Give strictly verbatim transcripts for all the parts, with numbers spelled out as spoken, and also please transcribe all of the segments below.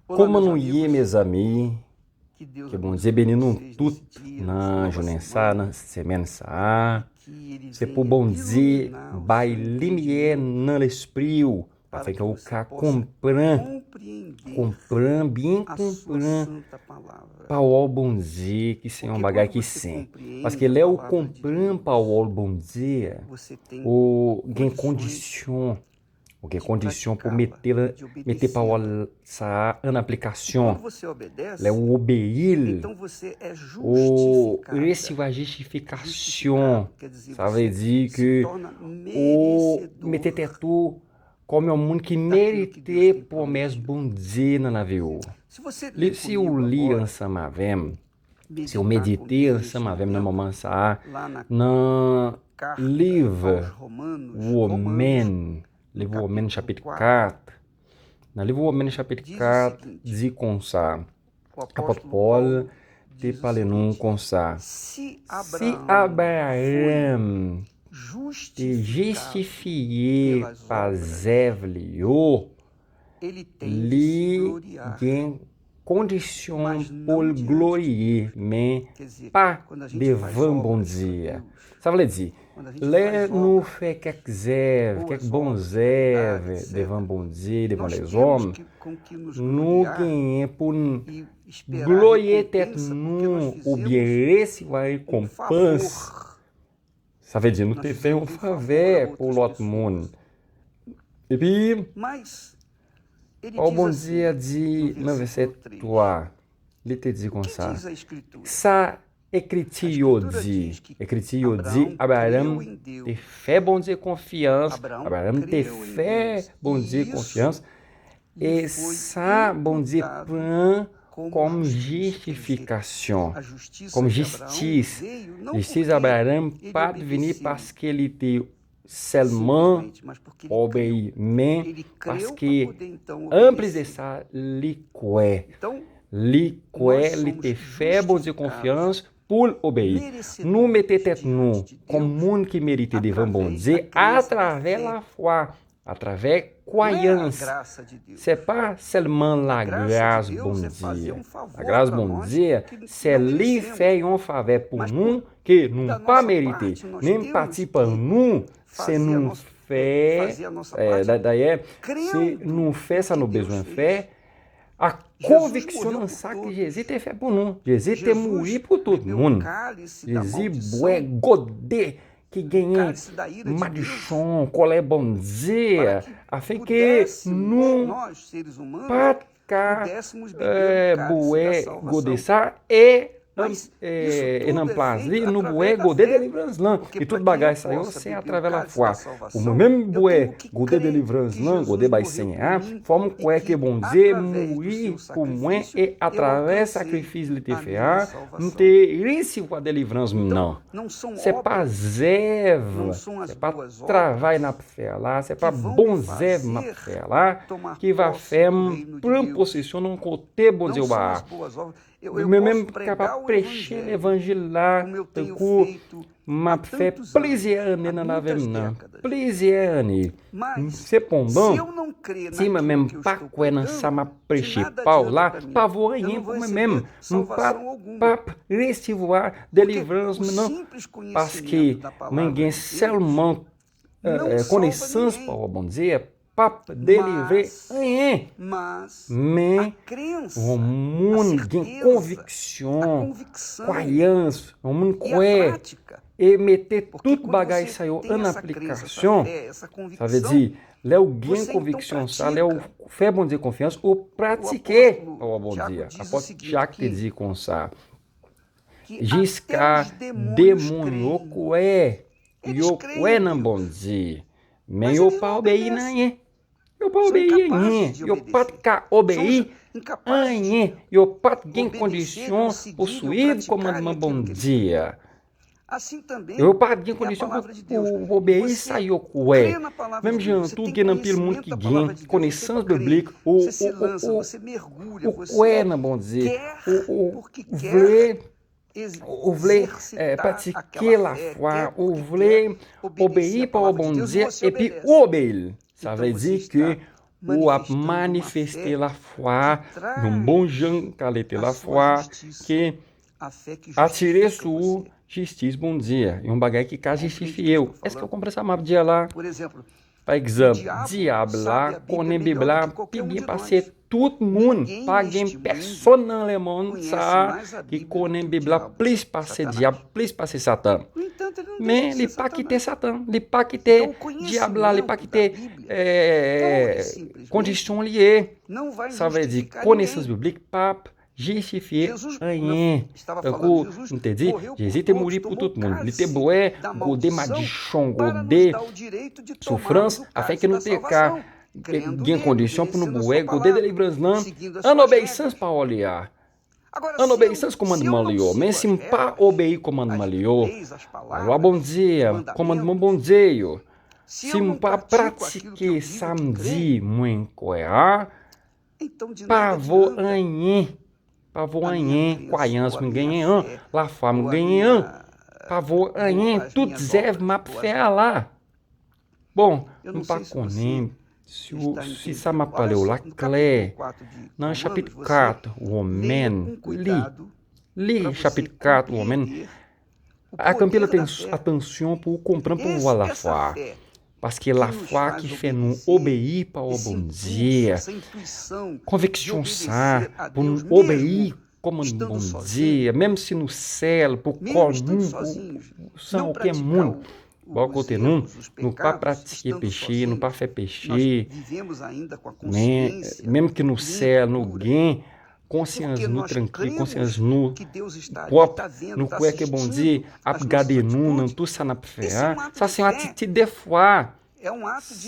Kòman nou ye, mezanmi? Ke Bondye beni nou tout nan jounen sa, nan semèn sa. Se pou Bondye bay limyè nan lespri w, afin ke w ka konprann, konprann, byen konprann pawòl Bondye ki se yon bagay ki sen. Paske lè ou konprann pawòl Bondye, ou gen kondisyon, ou gen kondisyon pou mete, mete pawòl sa a an aplikasyon. Lè ou obeyi l, ou resevwa jistifikasyon. Sa vle di ke ou mete tèt ou kòm yon moun ki merite pwomès Bondye nan lavi w. Li, si w li ansanm avè m, si w medite ansanm avè m nan moman sa a, nan liv Women, liv Women chapit kat, nan liv Women chapit kat, di konsa, apòt Pòl te pale nou konsa, si Abraram te jistifye pa zèv li yo, li gen kondisyon pou l gloriye, men pa devan Bondye. Sa vle di, lè nou fè kèk zèv, kèk bon zèv devan Bondye, devan lèzòm, nou genyen pou n gloriye tèt nou oubyen resevwa rekonpans. Sa vle di nou te fè yon favè pou lòt moun. Epi, o Bondye a di nan vèsè twa, li te di konsa, sa Ekriti yo di, Ekriti yo di, Abraram te fè Bondye konfyans, Abraram te fè Bondye konfyans, e sa Bondye pran kòm jistifikasyon, kòm jistis. Jistis Abraram pa t vini paske li te sèlman obeyi, men paske, anplis de sa, li kwè. Li kwè, li te fè Bondye konfyans pou l obeyi. Nou mete tèt nou kòm moun ki merite devan Bondye atravè lafwa, atravè kwayans. Se pa sèlman lagras Bondye. Lagras Bondye, se li fè yon favè pou nou ke nou pa merite. Menm pati pa nou, se nou fè, eh, da-, dayè, se nou fè sa nou bezwen fè, ak konviksyon nan sa ke Jezi te fè pou nou. Jezi te mouri pou tout moun. Jezi bwè gode ki genyen madichon, kòlè Bondye, afenke nou pa t ka, eh, bwè gode sa e nan, e, e nan plas li, nou bwè gode delivrans lan. E tout bagay sa yo, se atravè lafwa. Pou mwen menm bwè gode delivrans lan, gode bay Senyè a, fò m kwè ke Bondye mouri pou mwen e atravè sakrifis li te fè a, m te resevwa delivrans m nan. Se pa zèv, se pa travay n ap fè la, se pa bon zèv m ap fè la ki va fè m pran posesyon nan kote Bondye ba a. Mwen menm kapab preche levanjil la tankou m ap fè plizyè ane nan lavi m nan. Plizyè ane. Sepandan, si mwen menm pa kwè nan sa m ap preche pa w la, pa vo anyen pou mwen menm. M pa, p ap resevwa delivrans m nan. Paske mwen gen sèlman, eh, konesans pawòl Bondye p ap delivre anyen. Men yon moun gen konviksyon, kwayans, yon moun kwè, e mete tout bagay sa yo an aplikasyon, sa vle di, lè w gen konviksyon sa, lè w fè Bondye konfyans, ou pratike pawòl Bondye a. Apòt Jak te di konsa, jiska demon yo kwè, yo kwè nan Bondye, men yo pa obeyi nan anyen. Yo pa obeyi anyen. Yo pa t ka obeyi anyen. Yo pa t gen kondisyon pou swiv kòmandman Bondye a. Yo pa t gen kondisyon pou, pou obeyi sa yo kwè. Menm jan tou, gen anpil moun ki gen konesans biblik, ou, ou, ou, ou, ou kwè nan Bondye, ou, ou vle ou vle, eh, pratike lafwa, ou vle obeyi pawòl Bondye, epi ou obeyi l. Sa vle di ke ou ap manifeste lafwa, yon bon jan kalite lafwa ki atire sou ou jistis Bondye, yon bagay ki ka jistifye w. Èske w konprann sa m ap di a la? Pa egzanp, dyab la konnen Bib la pi byen pase tout moun. Pa gen pèsonn nan lemonn sa a ki konnen Bib la plis pase dyab, plis pase Satan. Men li pa kite Satan, li pa kite dyab la, li pa kite eh, kondisyon li ye. Sa vle di, konesans biblik p ap jistifye anyen. Tankou m te di, Jezi te mouri pou tout moun. Li te bwè gode madichon, gode soufrans, afenke nou te ka gen kondisyon pou nou bwè gode delivrans lan an obeyisans pawòl li a. An obeyisans kòmandman li yo. Men si m pa obeyi kòmandman li yo, lwa Bondye, kòmandman Bondye yo, si m pa pratike sa m di mwen kwè a, pa vo anyen. Pa vo anyen. Kwayans m genyen an, lafwa m genyen an, pa vo anyen. Tout zèv m ap fè a la. Bon, m pa konnen si, si sa m ap pale w la klè. Nan chapit kat Womèn, li, li chapit kat Womèn, ak anpil aten- atansyon pou w konprann pouvwa lafwa a. Paske lafwa ki fè nou obeyi pawòl Bondye. Konviksyon sa a, pou nou obeyi kòmandman Bondye, menm si nou sèl, pou kò nou, pou, san okenn moun bò kote nou, nou pa pratike peche, nou pa fè peche. Men, menm ke nou sèl, nou gen konsyans nou trankil, konsyans nou pwòp. Nou kwè ke Bondye ap gade nou nan tout sa n ap fè a. Sa se yon atitid de fwa.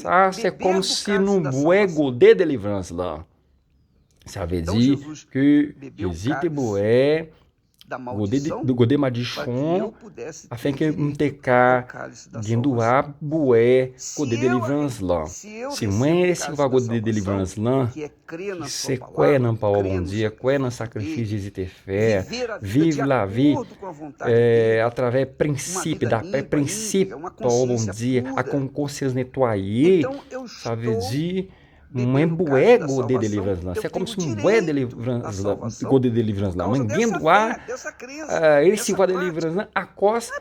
Sa se kòmsi nou bwè gode delivrans lan. Sa vle di ke Jezi te bwè gode, gode madichon, afenke m te ka gen dwa bwè gode delivrans lan. Si mwen resevwa gode delivrans lan, ki se kwè nan pawòl Bondye, kwè nan sakrifis Jezi te fè, viv lavi eh, atravè prensip, daprè prensip pawòl Bondye, ak yon konsyans netwaye, sa vle di, mwen bwè gode delivrans lan. Se kòmsi m bwè delivrans lan, gode delivrans lan. Mwen gen dwa eh, resevwa delivrans lan akòz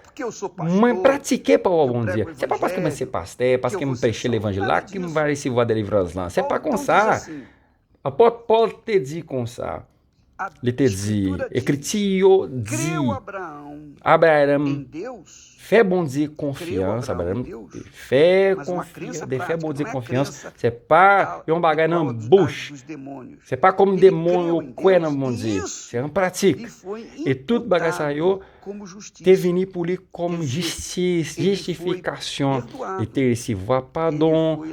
mwen pratike pawòl Bondye. Se pa paske mwen se pastè, paske m preche levanjil la, ke m va resevwa delivrans lan. Se pa konsa. Apot Pòl te di konsa. Li te di, Ekriti yo di, Abraram fè Bondye konfyans, Abraram te fè konfyans, te fè Bondye konfyans, se pa yon bagay nan bouch, se pa kòm demon yo kwè nan Bondye, se an pratik. E tout bagay sa yo te vini pou li kòm jistis, jistifikasyon. Li te resevwa padon,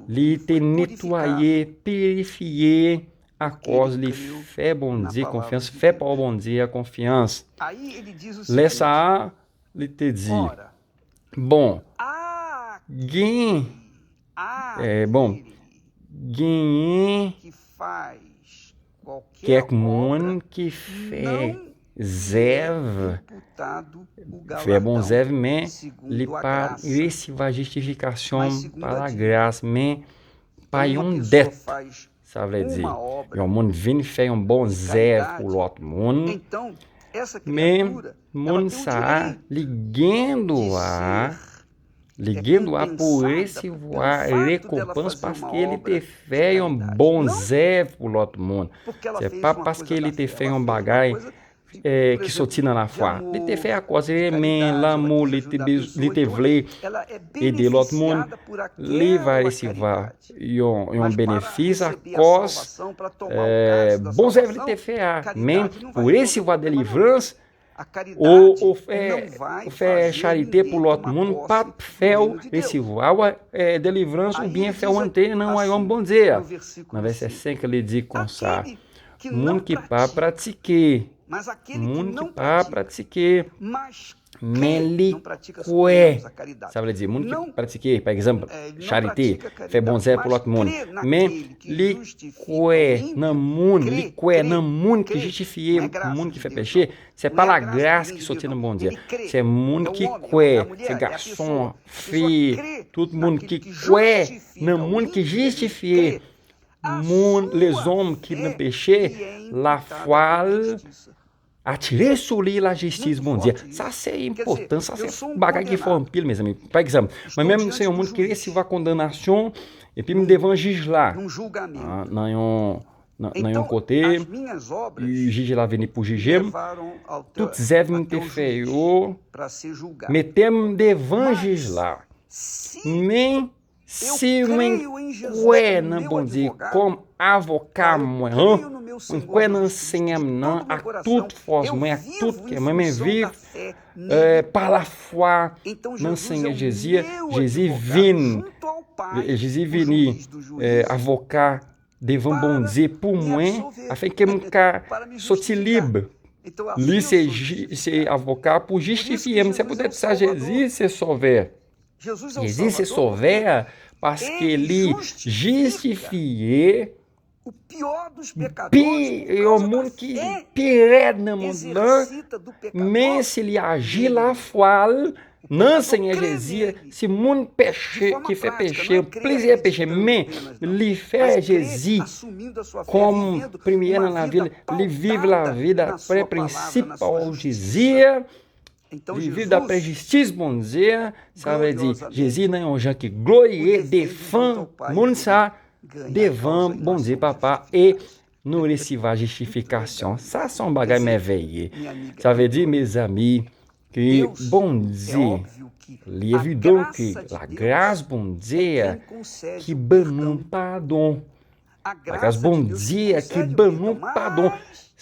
li te netwaye, pirifye, akòz li fè Bondye konfyans, fè pawòl Bondye a konfyans. Lè sa a, li te di, bon, gen, eh, bon, genyen kèk moun ki fè zèv, fè bon zèv, men li pa resevwa jistifikasyon pa lagras, men pa yon dèt. Sa vle di, yon moun vin fè yon bon zèv pou lòt moun, men moun sa a, li gen dwa, li gen dwa pou resevwa rekonpans paske li te fè yon bon zèv pou lòt moun. Se pa paske li te fè yon bagay eh, ki soti nan lafwa. Li te fè akòz renmen, lanmou, li te, bez- li te vle ede lòt moun. Li va resevwa yon, yon benefis akòz eh, bon zèv li te fè a. Men pou resevwa delivrans, ou, ou fè, ou fè charite pou lòt moun, p ap fè w resevwa eh, delivrans oubyen fè w antre nan wayòm Bondye a. Nan vèsè senk, li di konsa, moun ki pa pratike Moun ki pa pratike, men li kwè. Sa vle di, moun ki pratike, pa egzanp, charite, fè bon zèv pou lòt moun, men li kwè nan moun, li kwè nan moun ki jistifye, moun ki fè peche. Se pa lagras ki soti nan Bondye. Se moun ki kwè, se gason, fi, tout moun ki kwè nan moun ki jistifye. Moun, lezòm ki nan peche, lafwa l atire sou li lajistis Bondye. Sa se enpòtan, sa se bagay ki fò anpil, mezanmi. Pa egzanp, mwen menm se yon moun ki resevwa kondanasyon, epi m devan jij la, ah, nan yon, nan, nan yon kote, jij la vini pou jije m. Tout zèv m te fè yo, mete m devan jij la. Men, si mwen kwè nan Bondye kòm avoka mwen an, mwen kwè nan Senyè m nan ak tout fòs mwen, ak tout kè mwen, mwen viv, eh, pa lafwa nan Senyè Jezi. Jezi vin, eh, Jezi vini, eh, avoka devan Bondye pou mwen, afenke m ka soti lib. Li se ji-, se avoka pou jistifye m. Se poutèt sa Jezi se sovè. Jezi se sovè paske li jistifye pi, yon moun ki pi rèd nan mond lan, men si li aji lafwa l nan Senyè Jezi, si moun peche, ki fè peche, plizyè peche, men li fè Jezi kòm premye nan lavi l, li viv lavi daprè prensip pawòl Jezi a, li viv daprè jistis Bondye a, sa vle di, Jezi nan yon jan ki gloriye devan moun sa, devan Bondye Papa, e nou resevwa jistifikasyon. Sa se yon bagay mèveye. Sa vle di, mezanmi, ke Bondye, li evidan ke lagras Bondye a ki ban nou padon. Lagras Bondye a ki ban nou padon.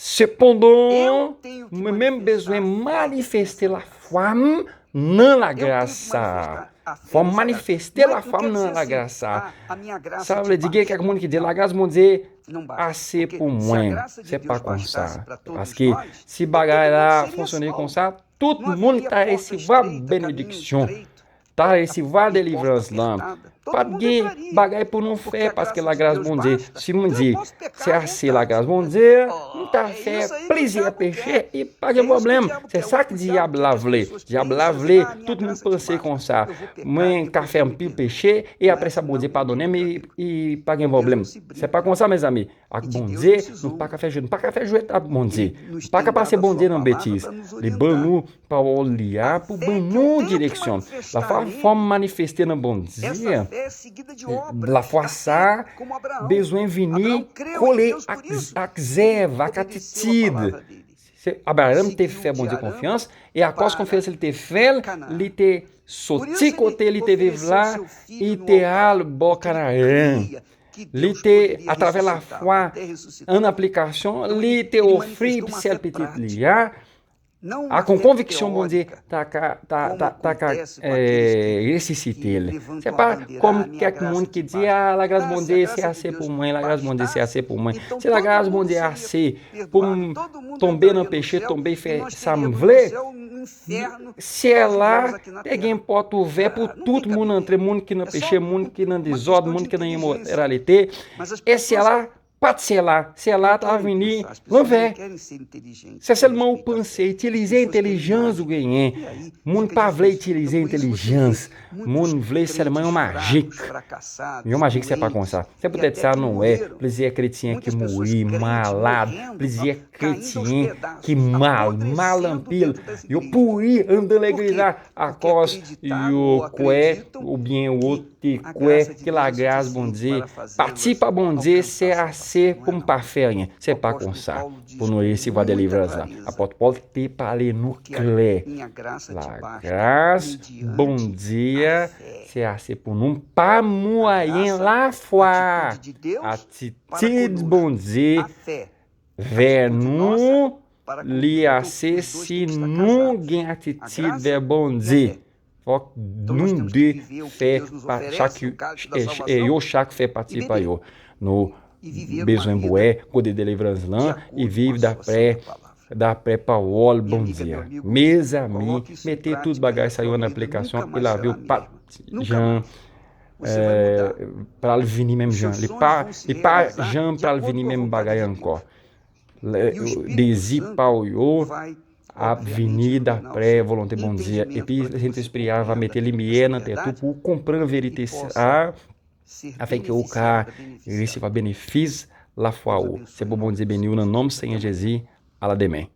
Sepandan, mwen menm bezwen manifeste lafwa m nan lagras sa a. Fò m manifeste lafwa m nan lagras sa a. Sa vle di gen kèk moun ki di lagras Bondye ase pou mwen. Se pa konsa. Paske si bagay la fonksyone konsa, tout moun ta resevwa benediksyon, ta resevwa delivrans lan. Pa t gen bagay pou nou fè paske lagras Bondye. Si moun di, se ase lagras Bondye, m ta fè plizyè peche, e pa gen pwoblèm. Se sa k dyab la vle. Dyab la vle tout moun panse konsa. Mwen ka fè anpil peche, e apre sa Bondye padone m, e, e pa gen pwoblèm. Se pa konsa, mezanmi. Ak Bondye, nou pa ka fè jwèt, nou pa ka fè jwèt ak Bondye. Nou pa ka pase Bondye nan betiz. Li ban nou pawòl li a pou ban nou direksyon. Lafwa fò m manifeste nan Bondye. Lafwa sa bezwen vini kole ak, ak zèv, ak atitid. Se, Abraram te fè Bondye konfyans, e akòz konfyans li te fè l, li te soti kote li te viv la, li te al bò Kanaran. Li te, atravè lafwa, an aplikasyon, li te ofri sèl pitit li a, ak yon konviksyon Bondye ta ka, ta, ta, ta ka, eh, resisite l. Se pa kòm kèk moun ki di, a, lagras Bondye se ase pou mwen, lagras Bondye se ase pou mwen. Si lagras Bondye ase pou m tonbe nan peche, tonbe fè sa m vle, syèl la te gen pòt ouvè pou tout moun antre, moun ki nan peche, moun ki nan dezòd, moun ki nan imoralite. E syèl la pa t syèl la, syèl la ta vini lanvè. Se sèlman ou panse, itilize entèlijans ou genyen. Moun pa vle itilize entèlijans. Moun vle sèlman yon majik. Yon majik, se pa konsa. Se poutèt sa nou wè plizyè kretyen ki mouri malad, plizyè kretyen ki mal, mal anpil. Yo pouri anndan legliz la akòz yo kwè oubyen yo te kwè ke lagras Bondye, pati pa Bondye, se ase pou m pa fè anyen. Se pa konsa pou nou resevwa delivrans la. Apòt Pòl te pale nou klè. Lagras Bondye a, se ase pou nou pa mwayen lafwa. Atitid Bondye vè nou, li ase si nou gen atitid vè Bondye. Fòk nou de fè pa, chak, e, e, yo chak fè pati pa yo. Nou bezwen bwè kote delivrans lan e viv daprè daprè pawòl Bondye a. Mezanmi, mete tout bagay sa yo an aplikasyon e lavi w pa t jan eh, pral vini menm jan. Li pa, li pa jan pral vini menm bagay ankò. Dezi pa w yo ap vini daprè volonte Bondye. Epi Sentespri a va mete limyè nan tèt ou pou w konprann verite sa a, afenke ou ka resevwa benefis lafwa ou. Se pou Bondye beni w nan non Senyè Jezi. Alademen.